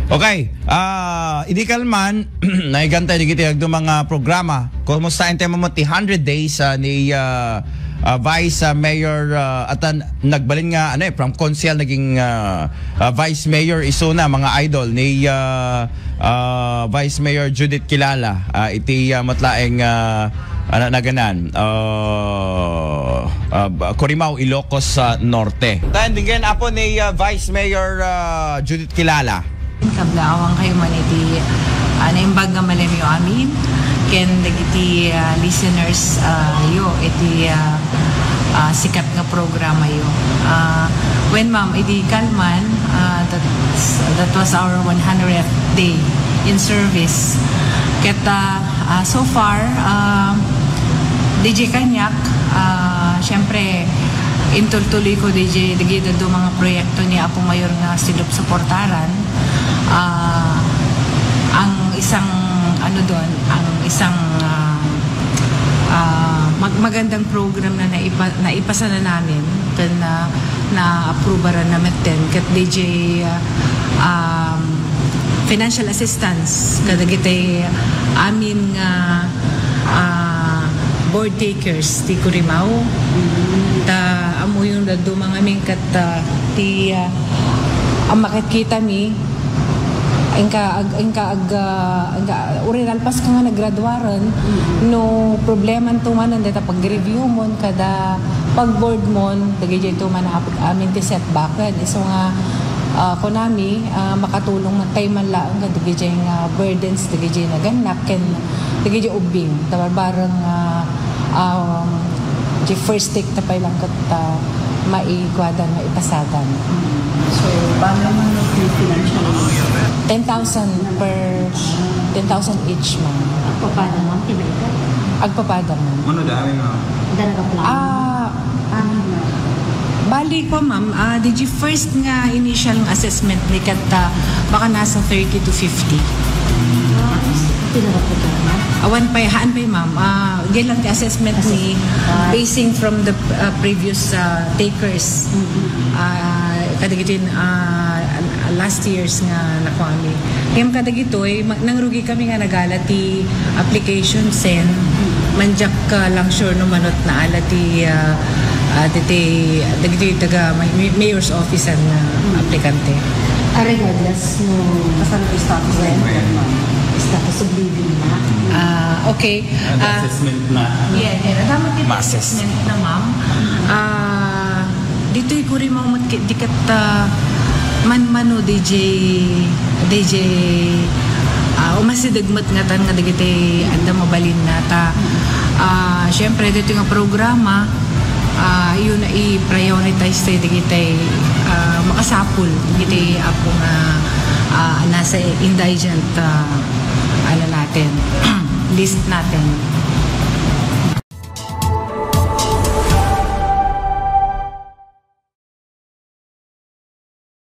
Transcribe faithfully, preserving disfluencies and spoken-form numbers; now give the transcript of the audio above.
Okay, ah, idi kalman, naigantay digiti agduma nga programa. Kumusta intay mo ti hundred days, ah, ni, ah, ah, Vice, ah, Mayor, ah, atan nagbalin nga, ano eh, from Konsehal naging, ah, ah, Vice Mayor isuna, mga idol, ni, ah, ah, Vice Mayor Judith Kilala, ah, iti, ah, matlaeng, ah, ano naganan, ah, ah, Corimao, Ilocos, ah, Norte. Tan, dinggen apo ni, ah, Vice Mayor, ah, Judith Kilala. Kablaawang kayo man iti, ah, naimbag nga malemyo amin, ken dagiti, ah, listeners, ah, yo, iti, ah, ah, sikat nga programa yo. Ah, when, ma'am, idi kalman, ah, that's, that was our one hundredth day in service. Ket, ah, ah, so far, ah, D J Kanyak, ah, syempre, intultuloy ko D J, dagiti adu mga proyekto ni Apo Mayor nga sinusuportaran. Ah, ang isang, ano doon, ang isang, ah, ah, mag-, magandang program na naipa-, naipasa na namin, ken na, na-approbaran na met din, ket D J, ah, um, financial assistance, kadagiti amin nga, ah, board takers ti Corimao. Ta ammoyon da dumang amin ket, ah, ti, ah, ang makikita mi, Inka ag-, inka ag-, ah, inka, uray nalpas ka nga naggraduaren, no problema nto manen dayta pag-review mon kada pag-board mon, dagiti ito man apag amin ti setbacken. Isu nga, ah, kunami, ah, makatulong man tay man laeng kadagiti nga burdens, dagiti nagannak, ken dagiti ubbing. Ta barbareng, ah, um, di first take ta pay lang ket, ah, maiguadan, maipasagan. So, paano man ang financial aid? Ten thousand per, ten thousand each, ma'am. Agpapada, ma'am, ti maikkat? Agpapada, ma'am. Ano dami, ma'am? Daraga plan? Ah, Ah, bali ko, ma'am, ah, di first nga initial nga assessment mi ket, ah, baka nasa thirty to fifty. Pila ra po ka, ma'am? Awan pay, haan pay, ma'am. Ah, di lang ti assessment ni, ah, basing from the, ah, previous, ah, takers. Ah, kadagiti, ah, last years nga nakuha mi. Ngem kadagitoy, ma-, nangrugi kami nga nagala ti application send. Manjak, ah, lang sure no manot naala ti, ah, ah, ti, ti, dagiti taga may-, may-, mayor's office nga aplikante. Ah, regardless no kasano ti status na yun, ma'am? Status of living na. Ah, okay. Ah, ah, assessment na. Yeah, yeah. Dapat iti assessment na, ma'am. Ah, ditoy Corimao met ki-, di ket, ah, manmano D J, D J, ah, umasideg met ngatan nga dagiti adda mabalinna ta, ah, syempre, ditoy nga programa, ah, yun na i-prioritize tayo dagiti, ah, makasapul, dagiti apo nga, ah, nasa indigent, ah, ano natin, list natin.